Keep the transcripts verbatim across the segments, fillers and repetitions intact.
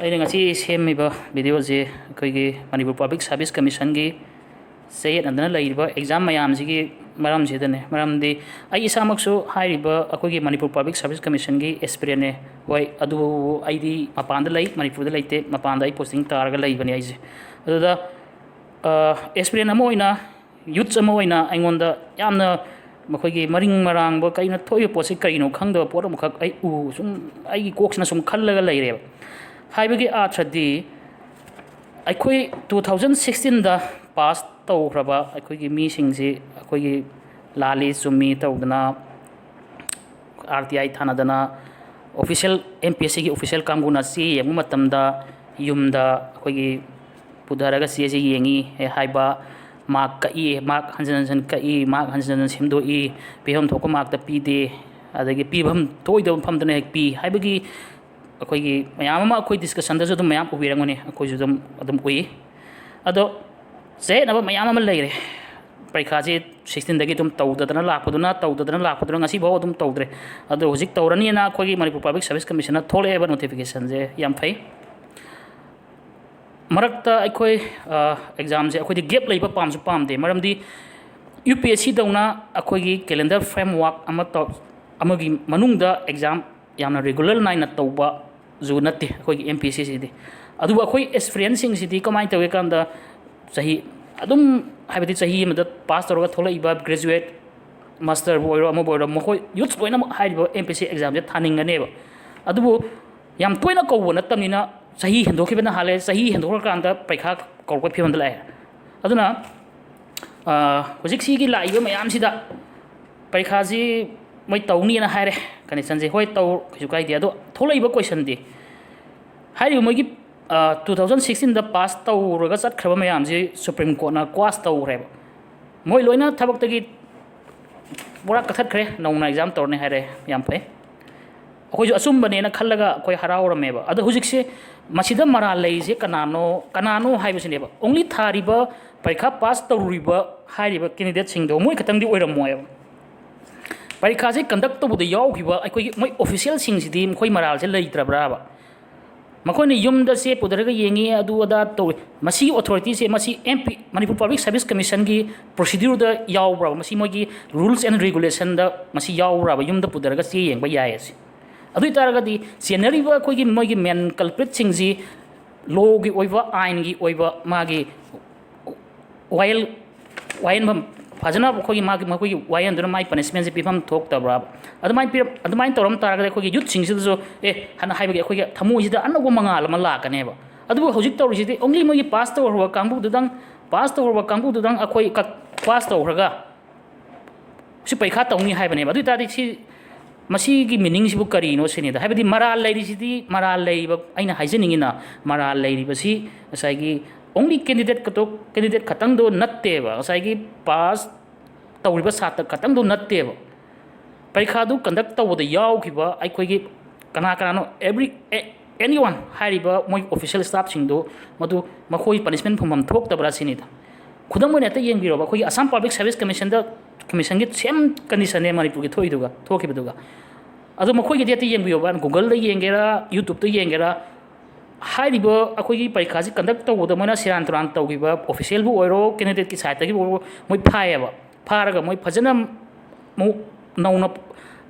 ꯑꯩꯅ ꯉꯁꯤ ꯁꯦꯝꯃꯤꯕ videoꯁꯦ ꯑꯩꯈꯣꯏꯒꯤ ꯃꯅꯤꯄꯨꯔ Public Service Commissionꯒꯤ ꯆꯌꯦꯠꯅꯗꯅ ꯂꯩꯔꯤꯕ exam ꯃꯌꯥꯝꯁꯤꯒꯤ ꯃꯔꯝꯁꯤꯗꯅꯦ꯫ ꯃꯔꯝꯗꯤ ꯑꯩ ꯏꯁꯥꯃꯛꯁꯨ ꯍꯥꯏꯔꯤꯕ ꯑꯩꯈꯣꯏꯒꯤ ꯃꯅꯤꯄꯨꯔ Public Service Commissionꯒꯤ aspirantꯅꯦ꯫ ꯍꯣꯏ, ꯑꯗꯨꯕꯨ ꯑꯩꯗꯤ ꯃꯄꯥꯟꯗ ꯂꯩ, ꯃꯅꯤꯄꯨꯔꯗ ꯂꯩꯇꯦ, ꯃꯄꯥꯟꯗ ꯑꯩ posting ꯇꯥꯔꯒ ꯂꯩꯕꯅꯦ ꯑꯩꯁꯦ꯫ ꯑꯗꯨꯗ, ꯑ, aspirant ꯑꯃ ꯑꯣꯏꯅ, youths ꯑꯃ ꯑꯣꯏꯅ ꯑꯩꯉꯣꯟꯗ ꯌꯥꯝꯅ ꯃꯈꯣꯏꯒꯤ ꯃꯔꯤꯡ ꯃꯔꯥꯡꯕ ꯀꯩꯅꯣ ꯊꯣꯛꯏꯕ ꯄꯣꯠꯁꯤ ꯀꯔꯤꯅꯣ ꯈꯪꯗꯕ ꯄꯣꯠ ꯑꯃꯈꯛ ꯑꯩ ꯎ-, ꯁꯨꯝ ꯑꯩꯒꯤ ꯀꯣꯛꯁꯤꯅ ꯁꯨꯝ ꯈꯜꯂꯒ ꯂꯩꯔꯦꯕ꯫ ꯍꯥꯏꯕꯒꯤ ꯑꯥꯔꯊꯗꯤ, ꯑꯩꯈꯣꯏ two thousand sixteenꯗ pass ꯇꯧꯈ꯭ꯔꯕ ꯑꯩꯈꯣꯏꯒꯤ ꯃꯤꯁꯤꯡꯁꯤ ꯑꯩꯈꯣꯏꯒꯤ ꯂꯥꯜꯂꯤ ꯆꯨꯝꯃꯤ ꯇꯧꯗꯅ, RTI ꯊꯥꯅꯗꯅ, official, MPSCꯒꯤ official ꯀꯥꯡꯕꯨꯅ ꯆꯦ ꯌꯦꯡꯕ ꯃꯇꯝꯗ ꯌꯨꯝꯗ ꯑꯩꯈꯣꯏꯒꯤ ꯄꯨꯊꯔꯒ ꯆꯦꯁꯦ ꯌꯦꯡꯉꯤ ꯍꯥꯏꯕ, mark ꯀꯛꯏ, mark ꯍꯟꯖꯤꯟ ꯍꯟꯖꯤꯟ ꯀꯛꯏ, mark ꯍꯟꯖꯤꯟ ꯍꯟꯖꯤꯟ ꯁꯦꯝꯗꯣꯛꯏ, ꯄꯤꯐꯝ ꯊꯣꯛꯄ markꯇ ꯄꯤꯗꯦ, ꯑꯗꯒꯤ ꯄꯤꯐꯝ ꯊꯣꯛꯑꯣꯏꯗꯕ ꯃꯐꯝꯗꯅ ꯍꯦꯛ ꯄꯤ ꯍꯥꯏꯕꯒꯤ ꯑꯩꯈꯣꯏꯒꯤ ꯃꯌꯥꯝ ꯑꯃ ꯑꯩꯈꯣꯏ discussionꯗꯁꯨ ꯑꯗꯨꯝ ꯃꯌꯥꯝ ꯎꯕꯤꯔꯝꯒꯅꯤ, ꯑꯩꯈꯣꯏꯁꯨ ꯑꯗꯨꯝ, ꯑꯗꯨꯝ ꯎꯏ꯫ ꯑꯗꯣ ꯆꯌꯦꯠꯅꯕ ꯃꯌꯥꯝ ꯑꯃ ꯂꯩꯔꯦ꯫ ꯄꯔꯤꯈꯥꯁꯦ sixteenꯗꯒꯤ ꯑꯗꯨꯝ ꯇꯧꯗꯗꯅ ꯂꯥꯛꯄꯗꯨꯅ, ꯇꯧꯗꯗꯅ ꯂꯥꯛꯄꯗꯨꯅ ꯉꯁꯤꯐꯥꯎ ꯑꯗꯨꯝ ꯇꯧꯗ꯭ꯔꯦ꯫ ꯑꯗꯣ ꯍꯧꯖꯤꯛ ꯇꯧꯔꯅꯤꯅ ꯑꯩꯈꯣꯏꯒꯤ ꯃꯅꯤꯄꯨꯔ Public Service Commissionꯅ ꯊꯣꯛꯂꯛꯑꯦꯕ notificationꯁꯦ, ꯌꯥꯝ ꯐꯩ꯫ ꯃꯔꯛꯇ ꯑꯩꯈꯣꯏ, ꯑ, examꯁꯦ ꯑꯩꯈꯣꯏꯗꯤ gap ꯂꯩꯕ ꯄꯥꯝꯁꯨ ꯄꯥꯝꯗꯦ, ꯃꯔꯝꯗꯤ UPSCꯗꯧꯅ ꯑꯩꯈꯣꯏꯒꯤ calendar framework ꯑꯃ ꯇꯧ-, ꯑꯃꯒꯤ ꯃꯅꯨꯡꯗ exam ꯌꯥꯝꯅ regular ꯅꯥꯏꯅ ꯇꯧꯕꯁꯨ ꯅꯠꯇꯦ ꯑꯩꯈꯣꯏꯒꯤ MPSCꯁꯤꯗꯤ꯫ ꯑꯗꯨꯕꯨ ꯑꯩꯈꯣꯏ aspirantꯁꯤꯡꯁꯤꯗꯤ ꯀꯃꯥꯏꯅ ꯇꯧꯒꯦ ꯀꯥꯟꯗ, ꯆꯍꯤ ꯑꯗꯨꯝ, ꯍꯥꯏꯕꯗꯤ ꯆꯍꯤ ꯑꯃꯗ pass ꯇꯧꯔꯒ ꯊꯣꯛꯂꯛꯏꯕ graduate, masterꯕꯨ ꯑꯣꯏꯔꯣ, ꯑꯃꯕꯨ ꯑꯣꯏꯔꯣ, ꯃꯈꯣꯏ youths ꯂꯣꯏꯅꯃꯛ ꯍꯥꯏꯔꯤꯕ MPSC examꯁꯦ ꯊꯥꯅꯤꯡꯒꯅꯦꯕ꯫ ꯑꯗꯨꯕꯨ ꯌꯥꯝ ꯇꯣꯏꯅ ꯀꯧꯕ ꯅꯠꯇꯕꯅꯤꯅ, ꯆꯍꯤ ꯍꯦꯟꯗꯣꯛꯈꯤꯕꯅ ꯍꯥꯜꯂꯦ, ꯆꯍꯤ ꯍꯦꯟꯗꯣꯛꯈ꯭ꯔꯀꯥꯟꯗ ꯄꯔꯤꯈꯥ ꯀꯧꯔꯛꯄꯒꯤ ꯐꯤꯕꯝꯗ ꯂꯥꯛꯑꯦ꯫ ꯑꯗꯨꯅ, ꯑ, ꯍꯧꯖꯤꯛꯁꯤꯒꯤ ꯂꯥꯛꯏꯕ ꯃꯌꯥꯝꯁꯤꯗ ꯄꯔꯤꯈꯥꯁꯤ ꯃꯣꯏ ꯇꯧꯅꯤꯅ ꯍꯥꯏꯔꯦ, conditionꯁꯦ꯫ ꯍꯣꯏ, ꯇꯧ, ꯀꯩꯁꯨ ꯀꯥꯏꯗꯦ꯫ ꯑꯗꯣ ꯊꯣꯛꯂꯛꯏꯕ questionꯗꯤ, ꯍꯥꯏꯔꯤꯕ ꯃꯣꯏꯒꯤ, ꯑ, two thousand sixteenꯗ pass ꯇꯧꯔꯒ ꯆꯠꯈ꯭ꯔꯕ ꯃꯌꯥꯝꯁꯤ Supreme Courtꯅ quash ꯇꯧꯈ꯭ꯔꯦꯕ꯫ ꯃꯣꯏ ꯂꯣꯏꯅ ꯊꯕꯛꯇꯒꯤ ꯄꯨꯔꯥ ꯀꯛꯊꯠꯈ꯭ꯔꯦ, ꯅꯧꯅ exam ꯇꯧꯔꯅꯤ ꯍꯥꯏꯔꯦ, ꯌꯥꯝ ꯐꯩ꯫ ꯑꯩꯈꯣꯏꯁꯨ ꯑꯆꯨꯝꯕꯅꯦꯅ ꯈꯜꯂꯒ ꯑꯩꯈꯣꯏ ꯍꯔꯥꯎꯔꯝꯃꯦꯕ꯫ ꯑꯗꯣ ꯍꯧꯖꯤꯛꯁꯦ ꯃꯁꯤꯗ ꯃꯔꯥꯜ ꯂꯩꯔꯤꯁꯦ ꯀꯅꯥꯅꯣ, ꯀꯅꯥꯅꯣ ꯍꯥꯏꯕꯁꯤꯅꯦꯕ꯫ Only ꯊꯥꯔꯤꯕ, ꯄꯔꯤꯈꯥ pass ꯇꯧꯔꯨꯔꯤꯕ ꯍꯥꯏꯔꯤꯕ candidateꯁꯤꯡꯗꯣ ꯃꯣꯏ ꯈꯛꯇꯪꯗꯤ ꯑꯣꯏꯔꯝꯃꯣꯏꯕ꯫ ꯄꯔꯤꯈꯥꯁꯦ conduct ꯇꯧꯕꯗ ꯌꯥꯎꯈꯤꯕ ꯑꯩꯈꯣꯏꯒꯤ ꯃꯣꯏ officialꯁꯤꯡꯁꯤꯗꯤ ꯃꯈꯣꯏ ꯃꯔꯥꯜꯁꯦ ꯂꯩꯇ꯭ꯔꯕ꯭ꯔꯥꯕ? ꯃꯈꯣꯏꯅ ꯌꯨꯝꯗ ꯆꯦ ꯄꯨꯊꯔꯒ ꯌꯦꯡꯉꯤ, ꯑꯗꯨ ꯑꯗꯥ ꯇꯧꯏ꯫ ꯃꯁꯤꯒꯤ authority ꯁꯦ, ꯃꯁꯤ MP, Manipur Public Service Commission ꯒꯤ procedure ꯗ ꯌꯥꯎꯕ꯭ꯔꯕ? ꯃꯁꯤ ꯃꯣꯏꯒꯤ rules and regulation ꯗ ꯃꯁꯤ ꯌꯥꯎꯕ꯭ꯔꯕ, ꯌꯨꯝꯗ ꯄꯨꯊꯔꯒ ꯆꯦ ꯌꯦꯡꯕ ꯌꯥꯏ ꯍꯥꯏꯁꯦ? ꯑꯗꯨ ꯑꯣꯏ ꯇꯥꯔꯒꯗꯤ ꯆꯦꯟꯅꯔꯤꯕ ꯑꯩꯈꯣꯏꯒꯤ ꯃꯣꯏꯒꯤ main culprit ꯁꯤꯡꯁꯤ law ꯒꯤ ꯑꯣꯏꯕ, ꯑꯥꯏꯟꯒꯤ ꯑꯣꯏꯕ, ꯃꯥꯒꯤ ꯋꯥꯌꯦꯜ, ꯋꯥꯌꯦꯟꯐꯝ ꯐꯖꯅ ꯑꯩꯈꯣꯏꯒꯤ ꯃꯥꯒꯤ, ꯃꯈꯣꯏꯒꯤ ꯋꯥꯌꯦꯟꯗꯨꯅ ꯃꯥꯒꯤ punishment ꯁꯦ ꯄꯤꯐꯝ ꯊꯣꯛꯇꯕ꯭ꯔꯥ? ꯑꯗꯨꯃꯥꯏꯅ ꯄꯤꯔꯝ-, ꯑꯗꯨꯃꯥꯏꯅ ꯇꯧꯔꯝ ꯇꯥꯔꯒꯗꯤ ꯑꯩꯈꯣꯏꯒꯤ youth ꯁꯤꯡꯁꯤꯗꯁꯨ, ꯑꯦ, ꯍꯥꯟꯅ ꯍꯥꯏꯕꯒꯤ ꯑꯩꯈꯣꯏꯒꯤ ꯊꯃꯣꯏꯁꯤꯗ ꯑꯅꯧꯕ ꯃꯉꯥꯜ ꯑꯃ ꯂꯥꯛꯀꯅꯦꯕ꯫ ꯑꯗꯨꯕꯨ ꯍꯧꯖꯤꯛ ꯇꯧꯔꯤꯁꯤꯗꯤ only ꯃꯣꯏꯒꯤ pass ꯇꯧꯔꯨꯔꯕ ꯀꯥꯡꯕꯨꯗꯨꯗꯪ, pass ꯇꯧꯔꯨꯔꯕ ꯀꯥꯡꯕꯨꯗꯨꯗꯪ ꯑꯩꯈꯣꯏ ꯀꯛ-, pass ꯇꯧꯈ꯭ꯔꯒ ꯁꯤ ꯄꯔꯤꯈꯥ ꯇꯧꯅꯤ ꯍꯥꯏꯕꯅꯦꯕ꯫ ꯑꯗꯨ ꯑꯣꯏ ꯇꯥꯔꯗꯤ ꯁꯤ, ꯃꯁꯤꯒꯤ meaning ꯁꯤꯕꯨ ꯀꯔꯤꯅꯣ ꯁꯤꯅꯤꯗ꯫ ꯍꯥꯏꯕꯗꯤ ꯃꯔꯥꯜ ꯂꯩꯔꯤꯁꯤꯗꯤ, ꯃꯔꯥꯜ ꯂꯩꯔꯤꯕ, ꯑꯩꯅ ꯍꯥꯏꯖꯅꯤꯡꯉꯤꯅ, ꯃꯔꯥꯜ ꯂꯩꯔꯤꯕꯁꯤ ꯉꯁꯥꯏꯒꯤ only candidate ꯈꯛꯇꯣ, candidate ꯈꯛꯇꯪꯗꯣ ꯅꯠꯇꯦꯕ, ꯉꯁꯥꯏꯒꯤ pass ꯇꯧꯔꯤꯕ ꯁꯥꯇ꯭ꯔ ꯈꯛꯇꯪꯗꯣ ꯅꯠꯇꯦꯕ꯫ ꯄꯔꯤꯈꯥꯗꯨ conduct ꯇꯧꯕꯗ ꯌꯥꯎꯈꯤꯕ ꯑꯩꯈꯣꯏꯒꯤ ꯀꯅꯥ ꯀꯅꯥꯅꯣ, every, a-, anyone ꯍꯥꯏꯔꯤꯕ ꯃꯣꯏ official staff ꯁꯤꯡꯗꯨ, ꯃꯗꯨ ꯃꯈꯣꯏ punishment ꯐꯪꯐꯝ ꯊꯣꯛꯇꯕ꯭ꯔꯥ ꯁꯤꯅꯤꯗ꯫ ꯈꯨꯗꯝ ꯑꯣꯏꯅ ꯍꯦꯛꯇ ꯌꯦꯡꯕꯤꯔꯣꯕ, ꯑꯩꯈꯣꯏꯒꯤ Assam Public Service Commission ꯗ, commission ꯒꯤ same condition ꯅꯦ ꯃꯅꯤꯄꯨꯔꯒꯤ ꯊꯣꯛꯏꯗꯨꯒ, ꯊꯣꯛꯈꯤꯕꯗꯨꯒ꯫ ꯑꯗꯣ ꯃꯈꯣꯏꯒꯤꯗꯤ ꯍꯦꯛꯇ ꯌꯦꯡꯕꯤꯌꯣꯕ, Google ꯗ ꯌꯦꯡꯒꯦꯔꯥ, YouTube ꯇ ꯌꯦꯡꯒꯦꯔꯥ, ꯍꯥꯏꯔꯤꯕ ꯑꯩꯈꯣꯏꯒꯤ ꯄꯔꯤꯈꯥꯁꯤ conduct ꯇꯧꯕꯗ ꯃꯣꯏꯅ ꯁꯦꯔꯥꯟ ꯇꯨꯔꯥꯟ ꯇꯧꯈꯤꯕ official ꯕꯨ ꯑꯣꯏꯔꯣ, candidate ꯀꯤ side ꯇꯒꯤꯕꯨ ꯑꯣꯏꯔꯣ, ꯃꯣꯏ ꯐꯥꯏꯌꯦꯕ꯫ ꯐꯥꯔꯒ ꯃꯣꯏ ꯐꯖꯅ ꯑꯃꯨꯛ ꯅꯧꯅ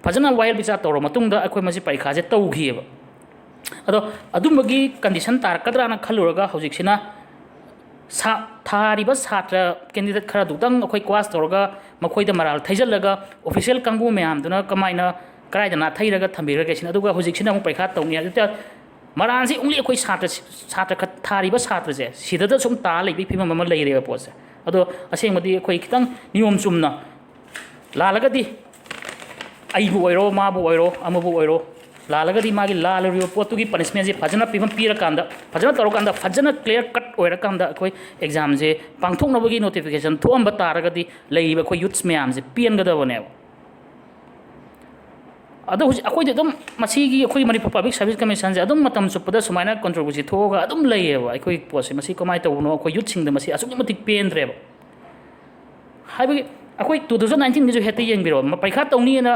ꯐꯖꯅ ꯋꯥꯌꯦꯜ ꯕꯤꯆꯥꯔ ꯇꯧꯔ ꯃꯇꯨꯡꯗ ꯑꯩꯈꯣꯏ ꯃꯁꯤ ꯄꯔꯤꯈꯥꯁꯦ ꯇꯧꯈꯤꯑꯕ꯫ ꯑꯗꯣ ꯑꯗꯨꯝꯕꯒꯤ condition ꯇꯥꯔꯛꯀꯗ꯭ꯔꯥꯅ ꯈꯜꯂꯨꯔꯒ ꯍꯧꯖꯤꯛꯁꯤꯅ ꯁꯥ-, ꯊꯥꯔꯤꯕ ꯁꯥꯇ꯭ꯔ candidate ꯈꯔꯗꯨꯗꯪ ꯑꯩꯈꯣꯏ quash ꯇꯧꯔꯒ ꯃꯈꯣꯏꯗ ꯃꯔꯥꯜ ꯊꯩꯖꯤꯜꯂꯒ official ꯀꯥꯡꯕꯨ ꯃꯌꯥꯝꯗꯨꯅ ꯀꯃꯥꯏꯅ, ꯀꯗꯥꯏꯗ ꯅꯥꯊꯩꯔꯒ ꯊꯝꯕꯤꯈ꯭ꯔꯒꯦ ꯁꯤꯅꯤ꯫ ꯑꯗꯨꯒ ꯍꯧꯖꯤꯛꯁꯤꯅ ꯑꯃꯨꯛ ꯄꯔꯤꯈꯥ ꯇꯧꯅꯤ ꯍꯥꯏ ꯇꯥꯔꯗꯤ ꯃꯔꯥꯜꯁꯤ only ꯑꯩꯈꯣꯏ ꯁꯥꯇ꯭ꯔ, ꯁꯥꯇ꯭ꯔ ꯈ-, ꯊꯥꯔꯤꯕ ꯁꯥꯇ꯭ꯔꯁꯦ ꯁꯤꯗꯗ ꯁꯨꯝ ꯇꯥ ꯂꯩꯕꯒꯤ ꯐꯤꯕꯝ ꯑꯃ ꯂꯩꯔꯦꯕ ꯄꯣꯠꯁꯦ꯫ ꯑꯗꯣ ꯑꯁꯦꯡꯕꯗꯤ ꯑꯩꯈꯣꯏ ꯈꯤꯇꯪ ꯅꯤꯌꯣꯝ ꯆꯨꯝꯅ ꯂꯥꯜꯂꯒꯗꯤ ꯑꯩꯕꯨ ꯑꯣꯏꯔꯣ, ꯃꯥꯕꯨ ꯑꯣꯏꯔꯣ, ꯑꯃꯕꯨ ꯑꯣꯏꯔꯣ, ꯂꯥꯜꯂꯒꯗꯤ ꯃꯥꯒꯤ ꯂꯥꯜꯂꯨꯔꯤꯕ ꯄꯣꯠꯇꯨꯒꯤ punishment ꯁꯦ ꯐꯖꯅ ꯄꯤꯐꯝ ꯄꯤꯔꯀꯥꯟꯗ, ꯐꯖꯅ ꯇꯧꯔꯀꯥꯟꯗ, ꯐꯖꯅ clear cut ꯑꯣꯏꯔꯀꯥꯟꯗ ꯑꯩꯈꯣꯏ exam ꯁꯦ ꯄꯥꯡꯊꯣꯛꯅꯕꯒꯤ notification ꯊꯣꯛꯑꯝꯕ ꯇꯥꯔꯒꯗꯤ ꯂꯩꯔꯤꯕ ꯑꯩꯈꯣꯏ youths ꯃꯌꯥꯝꯁꯦ ꯄꯦꯟꯒꯗꯕꯅꯦꯕ꯫ ꯑꯗꯣ ꯍꯧꯖꯤꯛ ꯑꯩꯈꯣꯏꯗꯤ ꯑꯗꯨꯝ ꯃꯁꯤꯒꯤ ꯑꯩꯈꯣꯏ Manipur Public Service Commission ꯁꯦ ꯑꯗꯨꯝ ꯃꯇꯝ ꯆꯨꯞꯄꯗ ꯁꯨꯃꯥꯏꯅ controversy ꯊꯣꯛꯑꯒ ꯑꯗꯨꯝ ꯂꯩꯌꯦꯕ꯫ ꯑꯩꯈꯣꯏ ꯄꯣꯠꯁꯦ ꯃꯁꯤ ꯀꯃꯥꯏꯅ ꯇꯧꯕꯅꯣ? ꯑꯩꯈꯣꯏ youth ꯁꯤꯡꯗ ꯃꯁꯤ ꯑꯁꯨꯛꯀꯤ ꯃꯇꯤꯛ ꯄꯦꯟꯗ꯭ꯔꯦꯕ꯫ ꯍꯥꯏꯕꯗꯤ ꯑꯩꯈꯣꯏ two thousand nineteen ꯒꯤꯁꯨ ꯍꯦꯛꯇ ꯌꯦꯡꯕꯤꯔꯣ, ꯃ-, ꯄꯔꯤꯈꯥ ꯇꯧꯅꯤꯅ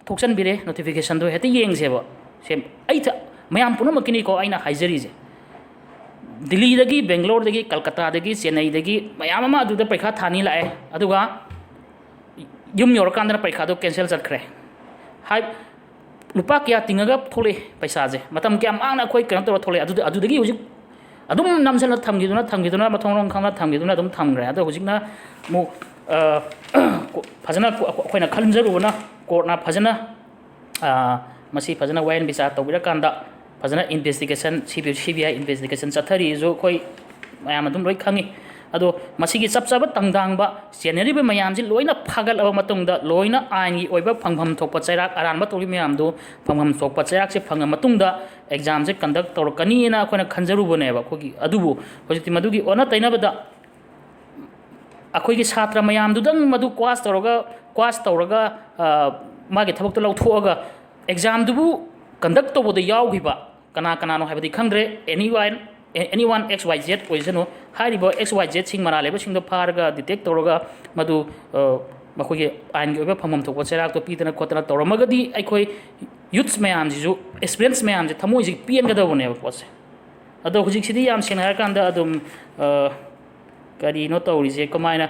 ꯊꯣꯛꯆꯟꯕꯤꯔꯦ notification ꯗꯣ, ꯍꯦꯛꯇ ꯌꯦꯡꯁꯦꯕ꯫ ꯁꯦ ꯑꯩ ꯊ-, ꯃꯌꯥꯝ ꯄꯨꯝꯅꯃꯛꯀꯤꯅꯤꯀꯣ ꯑꯩꯅ ꯍꯥꯏꯖꯔꯤꯁꯦ꯫ ꯗꯤꯜꯂꯤꯗꯒꯤ, ꯕꯦꯡꯒ꯭ꯂꯣꯔꯗꯒꯤ, ꯀꯜꯀꯇꯥꯗꯒꯤ, ꯆꯦꯟꯅꯩꯗꯒꯤ ꯃꯌꯥꯝ ꯑꯃ ꯑꯗꯨꯗ ꯄꯔꯤꯈꯥ ꯊꯥꯅꯤ ꯂꯥꯛꯑꯦ, ꯑꯗꯨꯒ ꯌꯨꯝ ꯌꯧꯔꯀꯥꯟꯗꯅ ꯄꯔꯤꯈꯥꯗꯣ cancel ꯆꯠꯈ꯭ꯔꯦ꯫ ꯍꯥꯏ, ꯂꯨꯄꯥ ꯀꯌꯥ ꯇꯤꯡꯉꯒ ꯊꯣꯛꯂꯛꯏ ꯄꯩꯁꯥꯁꯦ, ꯃꯇꯝ ꯀꯌꯥ ꯃꯥꯡꯅ ꯑꯩꯈꯣꯏ ꯀꯩꯅꯣ ꯇꯧꯔ ꯊꯣꯛꯂꯛꯑꯦ꯫ ꯑꯗꯨꯗ-, ꯑꯗꯨꯗꯒꯤ ꯍꯧꯖꯤꯛ ꯑꯗꯨꯝ ꯅꯝꯁꯤꯜꯂ ꯊꯝꯈꯤꯗꯨꯅ, ꯊꯝꯈꯤꯗꯨꯅ, ꯃꯊꯣꯡ ꯃꯔꯝ ꯈꯪꯅ ꯊꯝꯈꯤꯗꯨꯅ ꯑꯗꯨꯝ ꯊꯝꯈ꯭ꯔꯦ꯫ ꯑꯗꯣ ꯍꯧꯖꯤꯛꯅ ꯑꯃꯨꯛ, ꯑ, ꯐꯖꯅ ꯑꯩꯈꯣꯏꯅ ꯈꯟꯖꯔꯨꯕꯅ, ꯀꯣꯔꯠꯅ ꯐꯖꯅ, ꯑ, ꯃꯁꯤ ꯐꯖꯅ ꯋꯥꯌꯦꯜ ꯕꯤꯆꯥꯔ ꯇꯧꯕꯤꯔꯀꯥꯟꯗ ꯐꯖꯅ investigation, CBI, CBI investigation ꯆꯠꯊꯔꯤꯁꯨ ꯑꯩꯈꯣꯏ ꯃꯌꯥꯝ ꯑꯗꯨꯝ ꯂꯣꯏ ꯈꯪꯉꯤ꯫ ꯑꯗꯣ ꯃꯁꯤꯒꯤ ꯆꯞ ꯆꯥꯕ ꯇꯪꯗꯥꯡꯕ ꯆꯦꯟꯅꯔꯤꯕ ꯃꯌꯥꯝꯁꯤ ꯂꯣꯏꯅ ꯐꯥꯒꯠꯂꯕ ꯃꯇꯨꯡꯗ, ꯂꯣꯏꯅ ꯑꯥꯏꯟꯒꯤ ꯑꯣꯏꯕ ꯐꯪꯐꯝ ꯊꯣꯛꯄ ꯆꯩꯔꯥꯛ, ꯑꯔꯥꯟꯕ ꯇꯧꯔꯤ ꯃꯌꯥꯝꯗꯨ ꯐꯪꯐꯝ ꯊꯣꯛꯄ ꯆꯩꯔꯥꯛꯁꯦ ꯐꯪꯉ ꯃꯇꯨꯡꯗ examꯁꯦ conduct ꯇꯧꯔꯛꯀꯅꯤꯅ ꯑꯩꯈꯣꯏꯅ ꯈꯟꯖꯔꯨꯕꯅꯦꯕ꯫ ꯑꯩꯈꯣꯏꯒꯤ ꯑꯗꯨꯕꯨ ꯍꯧꯖꯤꯛꯇꯤ ꯃꯗꯨꯒꯤ ꯑꯣꯟꯅ ꯇꯩꯅꯕꯗ ꯑꯩꯈꯣꯏꯒꯤ ꯁꯥꯇ꯭ꯔ ꯃꯌꯥꯝꯗꯨꯗꯪ ꯃꯗꯨ quash ꯇꯧꯔꯒ, quash ꯇꯧꯔꯒ, ꯑ, ꯃꯥꯒꯤ ꯊꯕꯛꯇꯣ ꯂꯧꯊꯣꯛꯑꯒ examꯗꯨꯕꯨ conduct ꯇꯧꯕꯗ ꯌꯥꯎꯈꯤꯕ ꯀꯅꯥ ꯀꯅꯥꯅꯣ ꯍꯥꯏꯕꯗꯤ ꯈꯪꯗ꯭ꯔꯦ꯫ Anyone, anyone X Y Z ꯑꯣꯏꯁꯅꯨ, ꯍꯥꯏꯔꯤꯕ X Y Zꯁꯤꯡ ꯃꯔꯥꯜ ꯂꯩꯕꯁꯤꯡꯗꯣ ꯐꯥꯔꯒ detect ꯇꯧꯔꯒ ꯃꯗꯨ, ꯑ, ꯃꯈꯣꯏꯒꯤ ꯑꯥꯏꯟꯒꯤ ꯑꯣꯏꯕ ꯐꯪꯐꯝ ꯊꯣꯛꯄ ꯆꯩꯔꯥꯛꯇꯣ ꯄꯤꯗꯅ ꯈꯣꯠꯇꯅ ꯇꯧꯔꯝꯃꯒꯗꯤ ꯑꯩꯈꯣꯏ youths ꯃꯌꯥꯝꯁꯤꯁꯨ, aspirants ꯃꯌꯥꯝꯁꯦ ꯊꯃꯣꯏꯁꯦ ꯄꯦꯟꯒꯗꯧꯕꯅꯦꯕ ꯄꯣꯠꯁꯦ꯫ ꯑꯗꯣ ꯍꯧꯖꯤꯛꯁꯤꯗꯤ ꯌꯥꯝ ꯁꯦꯡꯅ ꯍꯥꯏꯔꯀꯥꯟꯗ ꯑꯗꯨꯝ, ꯑ, ꯀꯔꯤꯅꯣ ꯇꯧꯔꯤꯁꯦ, ꯀꯃꯥꯏꯅ,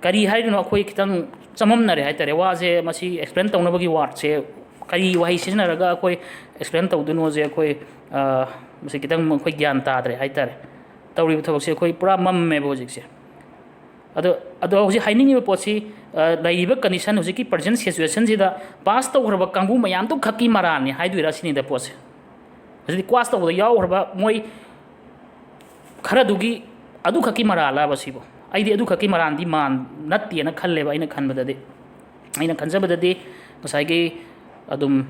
ꯀꯔꯤ ꯍꯥꯏꯗꯣꯏꯅꯣ, ꯑꯩꯈꯣꯏ ꯈꯤꯇꯪ ꯆꯃꯝꯅꯔꯦ ꯍꯥꯏꯇꯥꯔꯦ꯫ ꯋꯥꯁꯦ ꯃꯁꯤ explain ꯇꯧꯅꯕꯒꯤ wordꯁꯦ ꯀꯔꯤ ꯋꯥꯍꯩ ꯁꯤꯖꯤꯟꯅꯔꯒ ꯑꯩꯈꯣꯏ explain ꯇꯧꯗꯣꯏꯅꯣꯁꯦ ꯑꯩꯈꯣꯏ, ꯑ, ꯃꯁꯤ ꯈꯤꯇꯪ ꯑꯩꯈꯣꯏ ꯒ꯭ꯌꯥꯟ ꯇꯥꯗ꯭ꯔꯦ ꯍꯥꯏꯇꯥꯔꯦ꯫ ꯇꯧꯔꯤꯕ ꯊꯕꯛꯁꯦ ꯑꯩꯈꯣꯏ ꯄꯨꯔꯥ ꯃꯝꯃꯦꯕ ꯍꯧꯖꯤꯛꯁꯦ꯫ ꯑꯗꯣ, ꯑꯗꯣ ꯍꯧꯖꯤꯛ ꯍꯥꯏꯅꯤꯡꯉꯤꯕ ꯄꯣꯠꯁꯤ, ꯑ, ꯂꯩꯔꯤꯕ condition, ꯍꯧꯖꯤꯛꯀꯤ present situationꯁꯤꯗ pass ꯇꯧꯈ꯭ꯔꯕ ꯀꯥꯡꯕꯨ ꯃꯌꯥꯝꯗꯨ ꯈꯛꯀꯤ ꯃꯔꯥꯜꯅꯤ ꯍꯥꯏꯗꯣꯏꯔꯥ ꯁꯤꯅꯤꯗ ꯄꯣꯠꯁꯦ꯫ ꯍꯧꯖꯤꯛꯇꯤ quash ꯇꯧꯕꯗ ꯌꯥꯎꯈ꯭ꯔꯕ ꯃꯣꯏ ꯈꯔꯗꯨꯒꯤ ꯑꯗꯨꯈꯛꯀꯤ ꯃꯔꯥꯜꯂꯕ ꯁꯤꯕꯨ? ꯑꯩꯗꯤ ꯑꯗꯨꯈꯛꯀꯤ ꯃꯔꯥꯜꯗꯤ ꯃꯥꯟ-, ꯅꯠꯇꯦꯅ ꯈꯜꯂꯦꯕ, ꯑꯩꯅ ꯈꯟꯕꯗꯗꯤ꯫ ꯑꯩꯅ ꯈꯟꯖꯕꯗꯗꯤ ꯉꯁꯥꯏꯒꯤ ꯑꯗꯨꯝ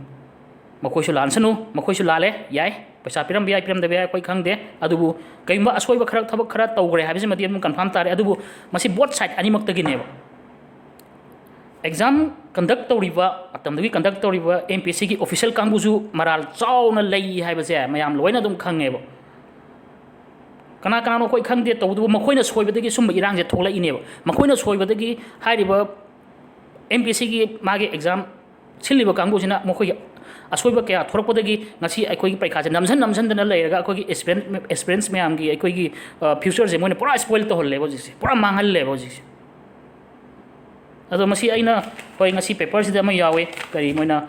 ꯃꯈꯣꯏꯁꯨ ꯂꯥꯟꯁꯅꯨ, ꯃꯈꯣꯏꯁꯨ ꯂꯥꯜꯂꯦ, ꯌꯥꯏ, ꯄꯩꯁꯥ ꯄꯤꯔꯝꯕ ꯌꯥꯏ, ꯄꯤꯔꯝꯗꯕ ꯌꯥꯏ, ꯑꯩꯈꯣꯏ ꯈꯪꯗꯦ꯫ ꯑꯗꯨꯕꯨ ꯀꯔꯤꯒꯨꯝꯕ ꯑꯁꯣꯏꯕ ꯈꯔ, ꯊꯕꯛ ꯈꯔ ꯇꯧꯈ꯭ꯔꯦ ꯍꯥꯏꯕꯁꯤꯃꯗꯤ ꯑꯗꯨꯝ confirm ꯇꯥꯔꯦ꯫ ꯑꯗꯨꯕꯨ ꯃꯁꯤ both side ꯑꯅꯤꯃꯛꯇꯒꯤꯅꯦꯕ꯫ Exam conduct ꯇꯧꯔꯤꯕ, ꯃꯇꯝꯗꯨꯒꯤ conduct ꯇꯧꯔꯤꯕ MPSCꯒꯤ official ꯀꯥꯡꯕꯨꯁꯨ ꯃꯔꯥꯜ ꯆꯥꯎꯅ ꯂꯩ ꯍꯥꯏꯕꯁꯦ ꯃꯌꯥꯝ ꯂꯣꯏꯅ ꯑꯗꯨꯝ ꯈꯪꯉꯦꯕ꯫ ꯀꯅꯥ ꯀꯅꯥꯅꯣ ꯑꯩꯈꯣꯏ ꯈꯪꯗꯦ, ꯇꯧꯕꯇꯕꯨ ꯃꯈꯣꯏꯅ ꯁꯣꯏꯕꯗꯒꯤ ꯁꯨꯝꯕ ꯏꯔꯥꯡꯁꯦ ꯊꯣꯛꯂꯛꯏꯅꯦꯕ꯫ ꯃꯈꯣꯏꯅ ꯁꯣꯏꯕꯗꯒꯤ ꯍꯥꯏꯔꯤꯕ MPSCꯒꯤ ꯃꯥꯒꯤ exam ꯁꯤꯜꯂꯤꯕ ꯀꯥꯡꯕꯨꯁꯤꯅ ꯃꯈꯣꯏꯒꯤ ꯑꯁꯣꯏꯕ ꯀꯌꯥ ꯊꯣꯛꯂꯛꯄꯗꯒꯤ ꯉꯁꯤ ꯑꯩꯈꯣꯏꯒꯤ ꯄꯔꯤꯈꯥꯁꯦ ꯅꯝꯁꯤꯟ ꯅꯝꯁꯤꯟꯗꯅ ꯂꯩꯔꯒ ꯑꯩꯈꯣꯏꯒꯤ ꯑꯦꯁꯄꯤꯔꯦꯟꯁ ꯃꯌꯥꯝꯒꯤ ꯑꯩꯈꯣꯏꯒꯤ ꯐ꯭ꯌꯨꯆꯔꯁꯦ ꯃꯣꯏꯅ ꯄꯨꯔꯥ ꯁ꯭ꯄꯣꯏꯜ ꯇꯧꯍꯜꯂꯦꯕ ꯍꯧꯖꯤꯛꯁꯦ, ꯄꯨꯔꯥ ꯃꯥꯡꯍꯜꯂꯦꯕ ꯍꯧꯖꯤꯛꯁꯦ꯫ ꯑꯗꯣ ꯃꯁꯤ ꯑꯩꯅ, ꯍꯣꯏ, ꯉꯁꯤ ꯄꯦꯄꯔꯁꯤꯗ ꯑꯃ ꯌꯥꯎꯋꯦ, ꯀꯔꯤ ꯃꯣꯏꯅ,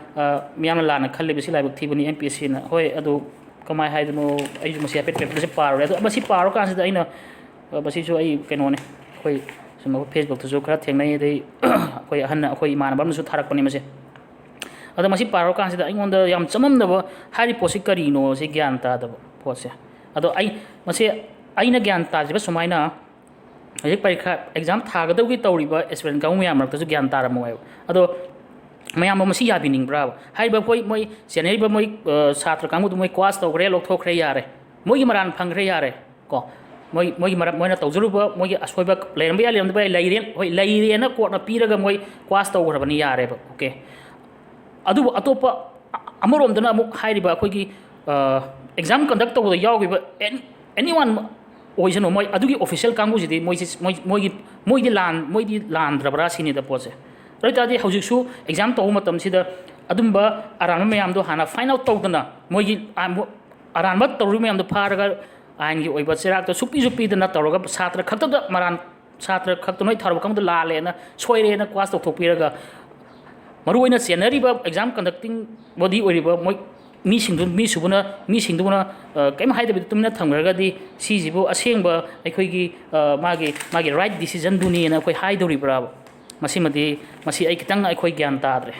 ꯃꯤꯌꯥꯝꯅ ꯂꯥꯟꯅ ꯈꯜꯂꯤꯕꯁꯤ ꯂꯥꯏꯕꯛ ꯊꯤꯕꯅꯤ ꯑꯦꯝ ꯄꯤ ꯑꯦꯁ ꯁꯤꯅ꯫ ꯍꯣꯏ, ꯑꯗꯨ ꯀꯃꯥꯏꯅ ꯍꯥꯏꯗꯣꯏꯅꯣ, ꯑꯩꯁꯨ ꯃꯁꯤ ꯍꯥꯏꯐꯦꯠ ꯄꯦꯄꯔꯁꯦ ꯄꯥꯔꯨꯔꯦ꯫ ꯑꯗꯣ ꯃꯁꯤ ꯄꯥꯔꯨꯀꯥꯟꯁꯤꯗ ꯑꯩꯅ, ꯃꯁꯤꯁꯨ ꯑꯩ ꯀꯩꯅꯣꯅꯦ, ꯑꯩꯈꯣꯏ ꯁꯨꯝ ꯐꯦꯁꯕꯨꯛꯇꯁꯨ ꯈꯔ ꯊꯦꯡꯅꯩ, ꯑꯗꯩ ꯑꯩꯈꯣꯏ ꯑꯍꯟꯅ, ꯑꯩꯈꯣꯏ ꯏꯃꯥꯟꯅꯕ ꯑꯃꯅꯁꯨ ꯊꯥꯔꯛꯄꯅꯤ ꯃꯁꯦ꯫ ꯑꯗꯣ ꯃꯁꯤ ꯄꯥꯔꯨꯔꯀꯥꯟꯁꯤꯗ ꯑꯩꯉꯣꯟꯗ ꯌꯥꯝ ꯆꯃꯝꯅꯕ, ꯍꯥꯏꯔꯤꯕ ꯄꯣꯠꯁꯤ ꯀꯔꯤꯅꯣ ꯁꯤ ꯒ꯭ꯌꯥꯟ ꯇꯥꯗꯕ ꯄꯣꯠꯁꯦ꯫ ꯑꯗꯣ ꯑꯩ, ꯃꯁꯤ ꯑꯩꯅ ꯒ꯭ꯌꯥꯟ ꯇꯥꯗ꯭ꯔꯤꯕ ꯁꯨꯃꯥꯏꯅ, ꯍꯧꯖꯤꯛ ꯄꯔꯤꯈꯥ ꯑꯦꯛꯖꯥꯝ ꯊꯥꯒꯗꯧꯒꯤ ꯇꯧꯔꯤꯕ ꯑꯦꯁꯄꯤꯔꯦꯟ ꯀꯥꯡꯕꯨ ꯃꯌꯥꯝ ꯃꯔꯛꯇꯁꯨ ꯒ꯭ꯌꯥꯟ ꯇꯥꯔꯝꯃꯣꯏꯕ꯫ ꯑꯗꯣ ꯃꯌꯥꯝꯕꯨ ꯃꯁꯤ ꯌꯥꯕꯤꯅꯤꯡꯕ꯭ꯔꯥꯕ? ꯍꯥꯏꯔꯤꯕ ꯑꯩꯈꯣꯏ ꯃꯣꯏ ꯆꯦꯟꯅꯔꯤꯕ ꯃꯣꯏ, ꯁꯥꯇ꯭ꯔ ꯀꯥꯡꯕꯨꯗꯨ ꯃꯣꯏ ꯀ꯭ꯋꯥꯁ ꯇꯧꯈ꯭ꯔꯦ, ꯂꯧꯊꯣꯛꯈ꯭ꯔꯦ, ꯌꯥꯔꯦ, ꯃꯣꯏꯒꯤ ꯃꯔꯥꯟ ꯐꯪꯈ꯭ꯔꯦ, ꯌꯥꯔꯦ꯫ ꯀꯣ, ꯃꯣꯏ, ꯃꯣꯏꯒꯤ ꯃꯔꯝ, ꯃꯣꯏꯅ ꯇꯧꯖꯔꯨꯕ ꯃꯣꯏꯒꯤ ꯑꯁꯣꯏꯕ ꯂꯩꯔꯝꯕ ꯌꯥꯏ, ꯂꯩꯔꯝꯗꯕ ꯌꯥꯏ, ꯂꯩꯔꯦ, ꯍꯣꯏ, ꯂꯩꯔꯦꯅ ꯀꯣꯔꯠꯅ ꯄꯤꯔꯒ ꯃꯣꯏ ꯀ꯭ꯋꯥꯁ ꯇꯧꯈ꯭ꯔꯕꯅꯤ, ꯌꯥꯔꯦꯕ, ꯑꯣꯀꯦ꯫ ꯑꯗꯨꯕꯨ ꯑꯇꯣꯞꯄ ꯑ-, ꯑꯃꯔꯣꯝꯗꯅ ꯑꯃꯨꯛ ꯍꯥꯏꯔꯤꯕ ꯑꯩꯈꯣꯏꯒꯤ, ꯑ, ꯑꯦꯛꯖꯥꯝ ꯀꯟꯗꯛ ꯇꯧꯕꯗ ꯌꯥꯎꯈꯤꯕ ꯑꯦꯟ-, ꯑꯦꯅꯤ ꯋꯥꯟ ꯑꯣꯏꯁꯅꯨ, ꯃꯣꯏ ꯑꯗꯨꯒꯤ ꯑꯣꯐꯤꯁꯤꯌꯦꯜ ꯀꯥꯡꯕꯨꯁꯤꯗꯤ ꯃꯣꯏꯁꯤ, ꯃꯣꯏ, ꯃꯣꯏꯒꯤ, ꯃꯣꯏꯗꯤ ꯂꯥꯟ-, ꯃꯣꯏꯗꯤ ꯂꯥꯟꯗ꯭ꯔꯕ꯭ꯔꯥ ꯁꯤꯅꯤꯗ ꯄꯣꯠꯁꯦ꯫ ꯑꯗꯨ ꯑꯣꯏ ꯇꯥꯔꯗꯤ ꯍꯧꯖꯤꯛꯁꯨ ꯑꯦꯛꯖꯥꯝ ꯇꯧꯕ ꯃꯇꯝꯁꯤꯗ ꯑꯗꯨꯝꯕ ꯑꯔꯥꯟꯕ ꯃꯌꯥꯝꯗꯣ ꯍꯥꯟꯅ ꯐꯥꯏꯟ ꯑꯥꯎꯠ ꯇꯧꯗꯅ ꯃꯣꯏꯒꯤ, ꯑ, ꯃꯣ-, ꯑꯔꯥꯟꯕ ꯇꯧꯔꯤꯕ ꯃꯌꯥꯝꯗꯣ ꯐꯥꯔꯒ ꯑꯥꯏꯟꯒꯤ ꯑꯣꯏꯕ ꯆꯩꯔꯥꯛꯇꯣ ꯁꯨꯛꯄꯤꯁꯨ ꯄꯤꯗꯅ ꯇꯧꯔꯒ ꯁꯥꯇ꯭ꯔ ꯈꯛꯇꯗ ꯃꯔꯥꯟ, ꯁꯥꯇ꯭ꯔ ꯈꯛꯇ ꯅꯣꯏ ꯊꯥꯔꯨꯕ ꯀꯥꯡꯕꯨꯗꯣ ꯂꯥꯜꯂꯦꯅ, ꯁꯣꯏꯔꯦꯅ ꯀ꯭ꯋꯥꯁ ꯇꯧꯊꯣꯛꯄꯤꯔꯒ, ꯃꯔꯨꯑꯣꯏꯅ ꯆꯦꯟꯅꯔꯤꯕ ꯑꯦꯛꯖꯥꯝ ꯀꯟꯗꯛꯇꯤꯡ ꯕꯣꯗꯤ ꯑꯣꯏꯔꯤꯕ ꯃꯣꯏ ꯃꯤꯁꯤꯡꯗꯨ, ꯃꯤꯁꯨꯕꯅ, ꯃꯤꯁꯤꯡꯗꯨꯅ, ꯑ, ꯀꯩꯝ ꯍꯥꯏꯗꯕꯤꯗ ꯇꯨꯃꯤꯟꯅ ꯊꯝꯈ꯭ꯔꯒꯗꯤ ꯁꯤꯁꯤꯕꯨ ꯑꯁꯦꯡꯕ ꯑꯩꯈꯣꯏꯒꯤ, ꯑ, ꯃꯥꯒꯤ, ꯃꯥꯒꯤ ꯔꯥꯏꯠ ꯗꯤꯁꯤꯖꯟꯗꯨꯅꯤꯅ ꯑꯩꯈꯣꯏ ꯍꯥꯏꯗꯧꯔꯤꯕ꯭ꯔꯥꯕ? ꯃꯁꯤꯃꯗꯤ, ꯃꯁꯤ ꯑꯩ ꯈꯤꯇꯪ ꯑꯩꯈꯣꯏ ꯒ꯭ꯌꯥꯟ ꯇꯥꯗ꯭ꯔꯦ꯫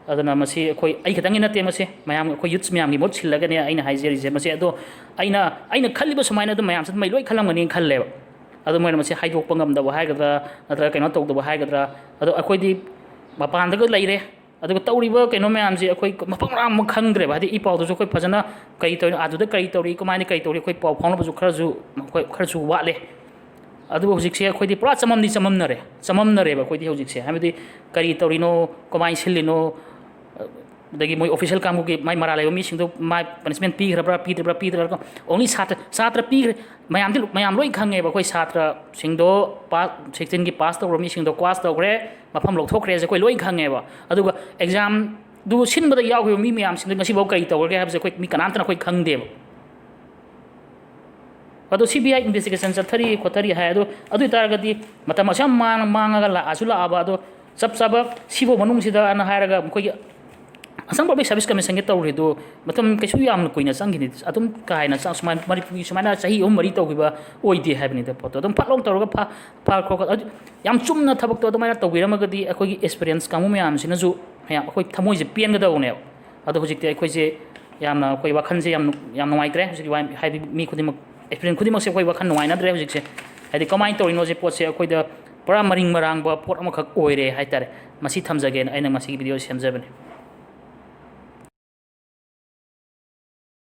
ꯑꯗꯨꯅ ꯃꯁꯤ ꯑꯩꯈꯣꯏ, ꯑꯩ ꯈꯛꯇꯪꯒꯤ ꯅꯠꯇꯦ, ꯃꯁꯤ ꯃꯌꯥꯝ, ꯑꯩꯈꯣꯏ ꯌꯨꯠꯁ ꯃꯌꯥꯝꯒꯤ ꯃꯍꯨꯠ ꯁꯤꯜꯂꯒꯅꯦ ꯑꯩꯅ ꯍꯥꯏꯖꯔꯤꯁꯦ꯫ ꯃꯁꯤ ꯑꯗꯣ ꯑꯩꯅ, ꯑꯩꯅ ꯈꯜꯂꯤꯕ ꯁꯨꯃꯥꯏꯅ ꯑꯗꯨꯝ ꯃꯌꯥꯝꯁꯨ ꯑꯗꯨꯃꯥꯏ ꯂꯣꯏ ꯈꯜꯂꯝꯒꯅꯤꯅ ꯈꯜꯂꯦꯕ꯫ ꯑꯗꯨ ꯃꯣꯏꯅ ꯃꯁꯤ ꯍꯥꯏꯗꯣꯛꯄ ꯉꯝꯗꯕ ꯍꯥꯏꯒꯗ꯭ꯔꯥ, ꯅꯠꯇ꯭ꯔꯒ ꯀꯩꯅꯣ ꯇꯧꯗꯕ ꯍꯥꯏꯒꯗ꯭ꯔꯥ, ꯑꯗꯣ ꯑꯩꯈꯣꯏꯗꯤ ꯃꯄꯥꯟꯗꯒ ꯂꯩꯔꯦ, ꯑꯗꯨꯒ ꯇꯧꯔꯤꯕ ꯀꯩꯅꯣ ꯃꯌꯥꯝꯁꯦ ꯑꯩꯈꯣꯏ ꯃꯐꯝ ꯃꯔꯥꯡ ꯑꯃ ꯈꯪꯗ꯭ꯔꯦꯕ꯫ ꯍꯥꯏꯗꯤ ꯏ ꯄꯥꯎꯗꯨꯁꯨ ꯑꯩꯈꯣꯏ ꯐꯖꯅ ꯀꯔꯤ ꯇꯧꯔꯤꯅꯣ, ꯑꯗꯨꯗ ꯀꯔꯤ ꯇꯧꯔꯤ, ꯀꯃꯥꯏꯅ ꯀꯔꯤ ꯇꯧꯔꯤ, ꯑꯩꯈꯣꯏ ꯄꯥꯎ ꯐꯥꯎꯅꯕꯁꯨ ꯈꯔꯁꯨ, ꯑꯩꯈꯣꯏ ꯈꯔꯁꯨ ꯋꯥꯠꯂꯦ꯫ ꯑꯗꯨꯕꯨ ꯍꯧꯖꯤꯛꯁꯦ ꯑꯩꯈꯣꯏꯗꯤ ꯄꯨꯔꯥ ꯆꯃꯝꯗꯤ ꯆꯃꯝꯅꯔꯦ, ꯆꯃꯝꯅꯔꯦꯕ ꯑꯩꯈꯣꯏꯗꯤ ꯍꯧꯖꯤꯛꯁꯦ꯫ ꯍꯥꯏꯕꯗꯤ ꯀꯔꯤ ꯇꯧꯔꯤꯅꯣ, ꯀꯃꯥꯏꯅ ꯁꯤꯜꯂꯤꯅꯣ, ꯑꯗꯒꯤ ꯃꯣꯏ ꯑꯣꯐꯤꯁꯤꯌꯦꯜ ꯀꯥꯡꯕꯨꯒꯤ ꯃꯥꯏ ꯃꯔꯥꯜ ꯂꯩꯕ ꯃꯤꯁꯤꯡꯗꯣ ꯃꯥꯏ ꯄꯅꯤꯁꯃꯦꯟ ꯄꯤꯈ꯭ꯔꯕ꯭ꯔꯥ, ꯄꯤꯗ꯭ꯔꯤꯕ꯭ꯔꯥ, ꯄꯤꯗ꯭ꯔꯤꯕ꯭ꯔꯥ, ꯑꯣꯡꯂꯤ ꯁꯥꯇ꯭ꯔ, ꯁꯥꯇ꯭ꯔ ꯄꯤꯈ꯭ꯔꯦ꯫ ꯃꯌꯥꯝꯗꯤ, ꯃꯌꯥꯝ ꯂꯣꯏ ꯈꯪꯉꯦꯕ, ꯑꯩꯈꯣꯏ ꯁꯥꯇ꯭ꯔꯁꯤꯡꯗꯣ ꯄꯥꯁ, ꯁꯤꯛꯁꯇꯤꯟꯒꯤ ꯄꯥꯁ ꯇꯧꯔꯕ ꯃꯤꯁꯤꯡꯗꯣ ꯀ꯭ꯋꯥꯁ ꯇꯧꯈ꯭ꯔꯦ, ꯃꯐꯝ ꯂꯧꯊꯣꯛꯈ꯭ꯔꯦꯁꯦ ꯑꯩꯈꯣꯏ ꯂꯣꯏ ꯈꯪꯉꯦꯕ꯫ ꯑꯗꯨꯒ ꯑꯦꯛꯖꯥꯝ ꯑꯗꯨ ꯁꯤꯟꯕꯗ ꯌꯥꯎꯈꯤꯕ ꯃꯤ ꯃꯌꯥꯝꯁꯤꯡꯗꯣ ꯉꯁꯤꯐꯥꯎ ꯀꯔꯤ ꯇꯧꯔꯒꯦ ꯍꯥꯏꯕꯁꯦ ꯑꯩꯈꯣꯏ ꯃꯤ ꯀꯅꯥꯝꯇꯅ ꯑꯩꯈꯣꯏ ꯈꯪꯗꯦꯕ꯫ ꯑꯗꯣ C B I investigation ꯆꯠꯊꯔꯤ ꯈꯣꯠꯊꯔꯤ ꯍꯥꯏ, ꯑꯗꯣ ꯑꯗꯨ ꯑꯣꯏ ꯇꯥꯔꯒꯗꯤ ꯃꯇꯝ ꯑꯁꯨꯛ ꯌꯥꯝ ꯃꯥꯡ-, ꯃꯥꯡꯉꯒ ꯂꯥꯛꯑꯁꯨ ꯂꯥꯛꯑꯕ, ꯑꯗꯣ ꯆꯞ ꯆꯥꯕ ꯁꯤꯐꯥꯎ ꯃꯅꯨꯡꯁꯤꯗ ꯑꯅ ꯍꯥꯏꯔꯒ ꯃꯈꯣꯏꯒꯤ Assam Public Service Commissionꯒꯤ ꯇꯧꯔꯤꯗꯣ ꯃꯇꯝ ꯀꯩꯁꯨ ꯌꯥꯝꯅ ꯀꯨꯏꯅ ꯆꯪꯈꯤꯅꯤ꯫ ꯑꯗꯨꯝ ꯀꯥ ꯍꯦꯟꯅ ꯆꯥ-, ꯁꯨꯃꯥꯏꯅ ꯃꯅꯤꯄꯨꯔꯒꯤ ꯁꯨꯃꯥꯏꯅ ꯆꯍꯤ ꯑꯍꯨꯝ ꯃꯔꯤ ꯇꯧꯈꯤꯕ ꯑꯣꯏꯗꯦ ꯍꯥꯏꯕꯅꯤꯗ ꯄꯣꯠꯇꯣ꯫ ꯑꯗꯨꯝ ꯐꯠ ꯂꯥꯎ ꯇꯧꯔꯒ ꯐꯥ-, ꯐꯥ ꯈꯣꯠ-, ꯑꯗꯨ ꯌꯥꯝ ꯆꯨꯝꯅ ꯊꯕꯛꯇꯣ ꯑꯗꯨꯃꯥꯏꯅ ꯇꯧꯕꯤꯔꯝꯃꯒꯗꯤ ꯑꯩꯈꯣꯏꯒꯤ aspirants ꯀꯥꯡꯕꯨ ꯃꯌꯥꯝꯁꯤꯅꯁꯨ ꯃꯌꯥꯝ ꯑꯩꯈꯣꯏ ꯊꯃꯣꯏꯁꯦ ꯄꯦꯟꯒꯗꯧꯕꯅꯦꯕ꯫ ꯑꯗꯣ ꯍꯧꯖꯤꯛꯇꯤ ꯑꯩꯈꯣꯏꯁꯦ ꯌꯥꯝꯅ, ꯑꯩꯈꯣꯏ ꯋꯥꯈꯜꯁꯦ ꯌꯥꯝ, ꯌꯥꯝ ꯅꯨꯡꯉꯥꯏꯇ꯭ꯔꯦ ꯍꯧꯖꯤꯛꯀꯤ ꯋꯥ-, ꯍꯥꯏꯗꯤ ꯃꯤ ꯈꯨꯗꯤꯡꯃꯛ, aspirant ꯈꯨꯗꯤꯡꯃꯛꯁꯦ ꯑꯩꯈꯣꯏ ꯋꯥꯈꯜ ꯅꯨꯡꯉꯥꯏꯅꯗ꯭ꯔꯦ ꯍꯧꯖꯤꯛꯁꯦ꯫ ꯍꯥꯏꯗꯤ ꯀꯃꯥꯏꯅ ꯇꯧꯔꯤꯅꯣ ꯁꯤ ꯄꯣꯠꯁꯦ ꯑꯩꯈꯣꯏꯗ ꯄꯨꯔꯥ ꯃꯔꯤꯡ ꯃꯔꯥꯡꯕ ꯄꯣꯠ ꯑꯃꯈꯛ ꯑꯣꯏꯔꯦ ꯍꯥꯏꯇꯥꯔꯦ꯫ ꯃꯁꯤ ꯊꯝꯖꯒꯦꯅ ꯑꯩꯅ ꯃꯁꯤꯒꯤ video ꯁꯦꯝꯖꯕꯅꯤ꯫